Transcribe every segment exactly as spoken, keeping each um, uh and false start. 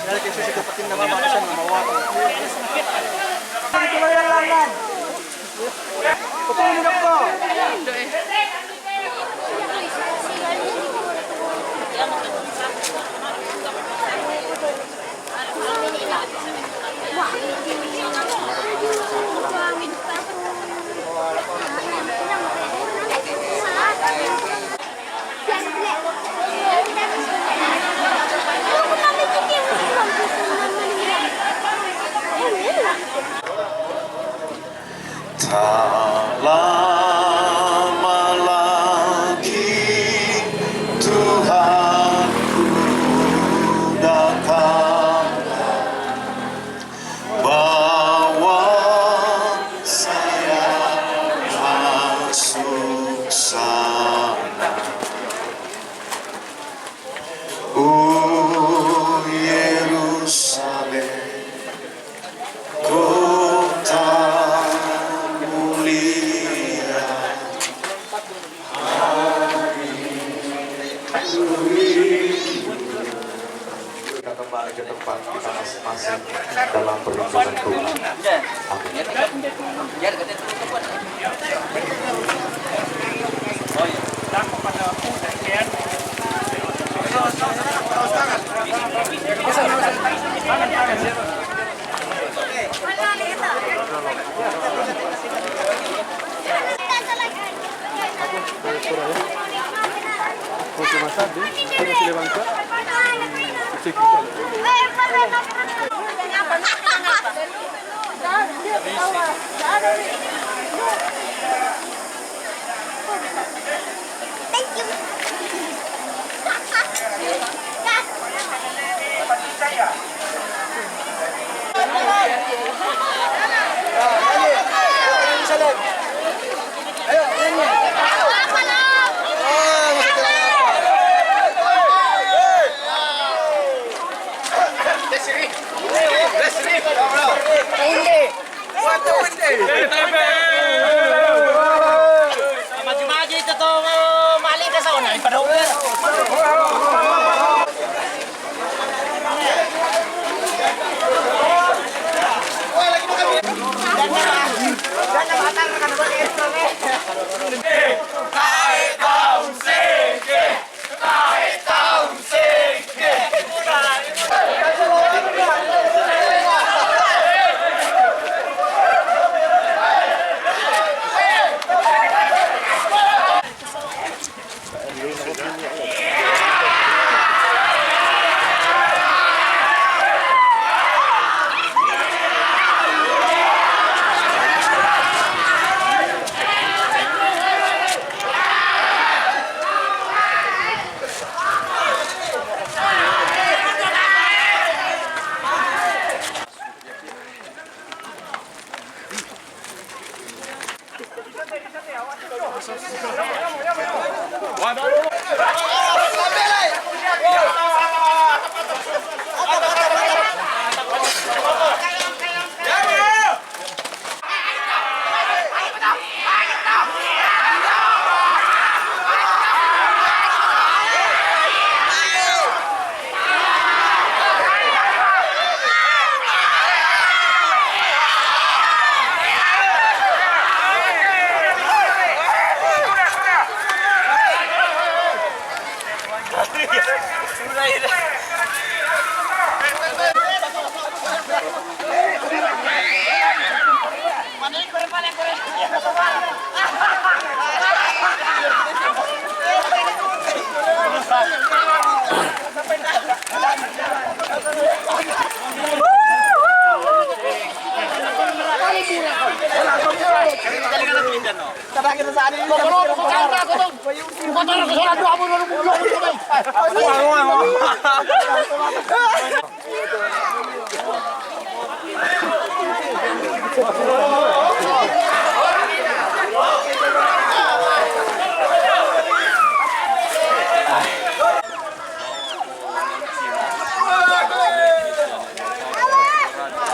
Dahil kay Susi, kapatid na mama, kasi mamawa ko. Ito na yung langan. Ito yung nako. Tak lama lagi Tuhanku datang, bawa saya masuk sana. Oh Yerusalem, kota mulia. Kita kembali ke tempat kita masing-masing dalam perlindungan Tuhan. Amin. Thank you. Maju-maju itu tuh, maling ke sana, pada uber.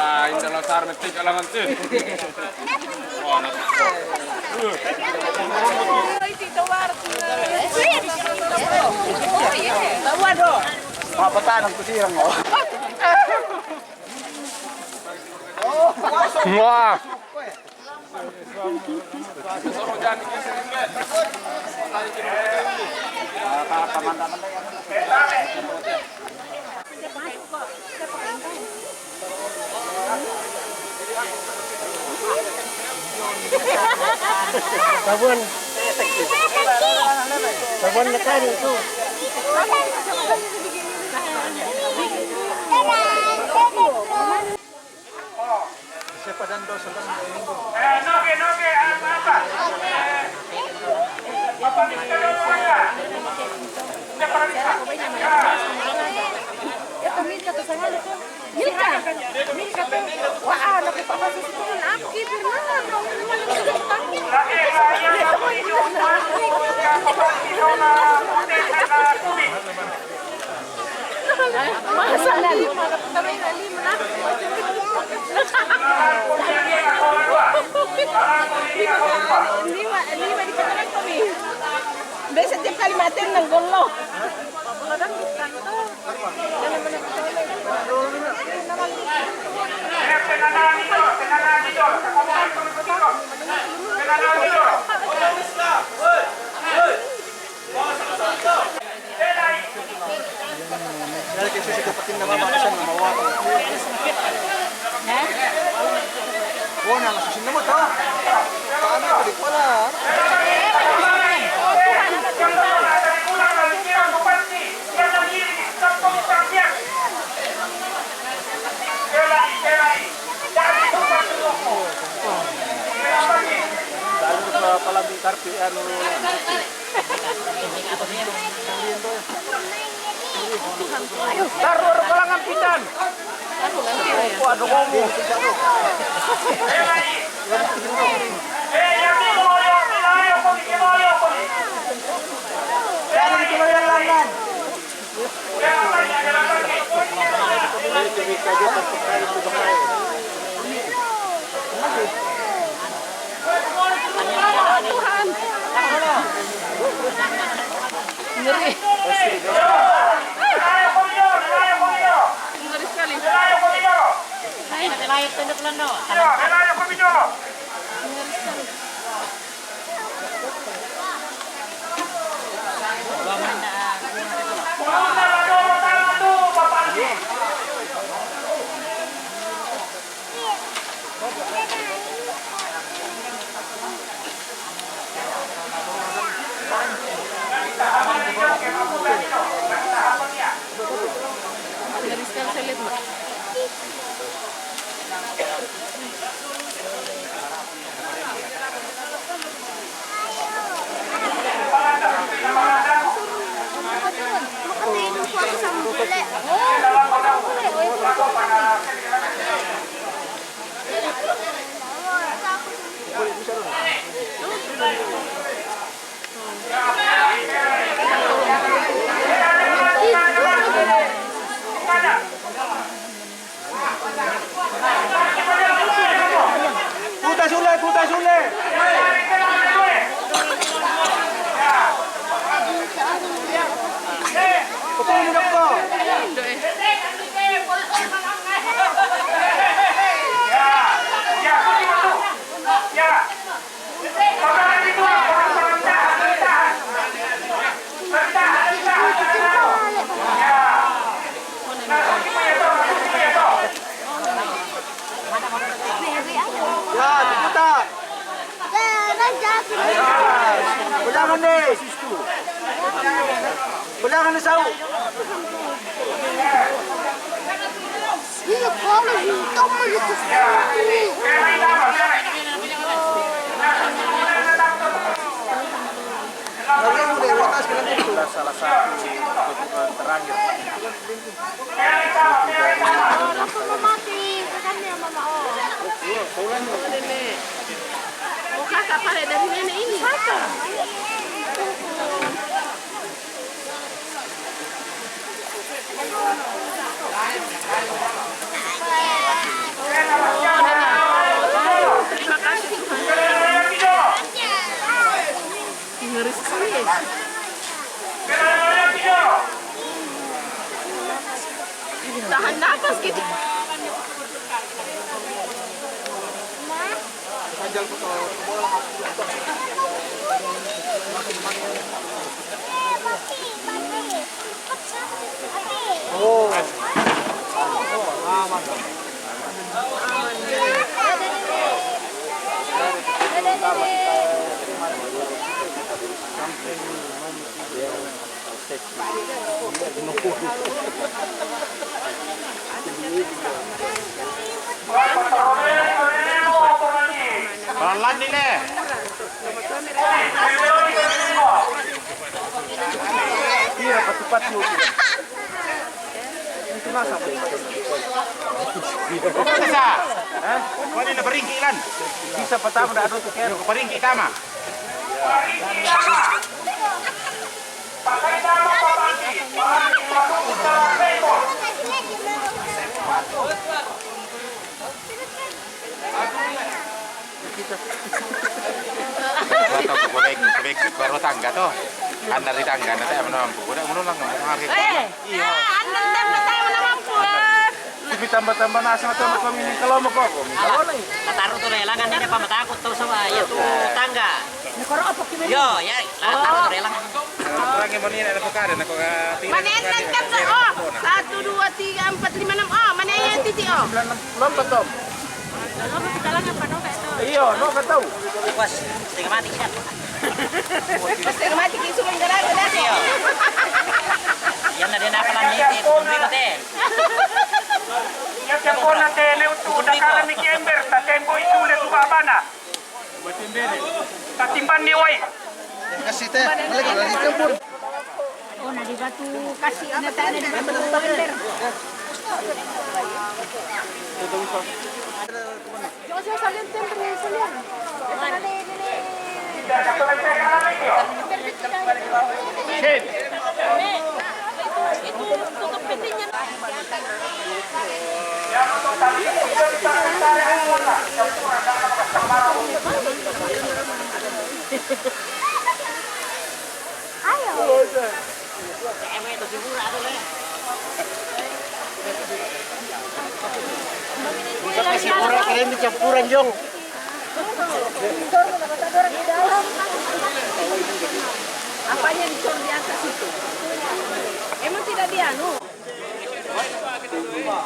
Ah, inda la sar metti kalangan tu. Mapatanan ko siya mo. Wah. Sabon. Sabon na tadi itu. Siapa dan dosa dan Eh, no, que no, que, ah, apa? Eh, apa minta dulu, ya? Siapa minta? Ya. Ya, minta tu sana tu. Minta. Minta tu. Wah, ah, nak apa tu? Nak pergi mana? La, eh, la, ya, la, ya, la, la, la, la, Masa lima, lima, lima. Lima, lima di katakan kami. Biasa tiap kali mati nang golo. Dahil kay susi kapatin na mama, kasi mamawa ko. Ha? Oo na, susi na mo, ta? Paano, balik pala? Lalo na pala di karpi, ano, Taruh kalangan pitan. Kuat dong. Dari kemarin langan. Tuhan. Ngeri. Ngeri sekali. Ngeri sekali. Dari sekali saya lihat, Mbak. Puta sule, puta sule. Betul ni, Dokter. Ya, ya, betul. Ya. Ya, cepetan. Ulangan deh. Ulangan deh, Sau. Iya, kalau gitu, mau gitu. Salah satu kebutuhan terakhir. Aku mau mati, katanya mama, oh. Oh, nenek. Oh, kakak pale dari nenek ini. Siapa? Ngeri sekali. Tahan napas gitu. Pelan-pelan ni, Le. Kira patu-patu. Itu masa patu-patu. Bisa. Hah? Kau ni nak beringkik kan? Bisa pertama dah ada tu kan. Beringkik sama. Baru tangga tu. Kan dari tangga nanti mana mampu. Udah menurun lah, nggak mau harga. Eh, iya. Anda tangga tahu mana mampu. Tapi tambah-tambah nasi atau kami ini kalau mau kok. Kalau nih. Taruh tu relangan ni apa mata aku tu sama ya tu tangga. Yo, ya, taruh tu relangan. Orang yang mau ni nak buka ada nak kau. Mana yang kan oh, satu, dua, tiga, empat, lima, enam. Oh, mana yang titik oh? Sembilan, enam, lompat, Tom. Iyo, no ka tahu. Pas, setengah mati kan. Pas setengah mati, kita suruh jalan ke dalam. Iyo. Yang ada nak pelan ni, dia tunggu ikut eh. Ya, siapa nak tele untuk dah kalah ni ember, tak tembok itu le tu babana. Tatimban ni wai. Kasi te, balik ka dari tempur. Oh, na di batu kasi, na tayo na di batu under. Yo, yo, saliente, hombre, saliente. Ayo. Bukan kasi murah, keren dicampuran, Jong. Apanya dicor di atas itu? Emang tidak dianu? Coba, coba, coba.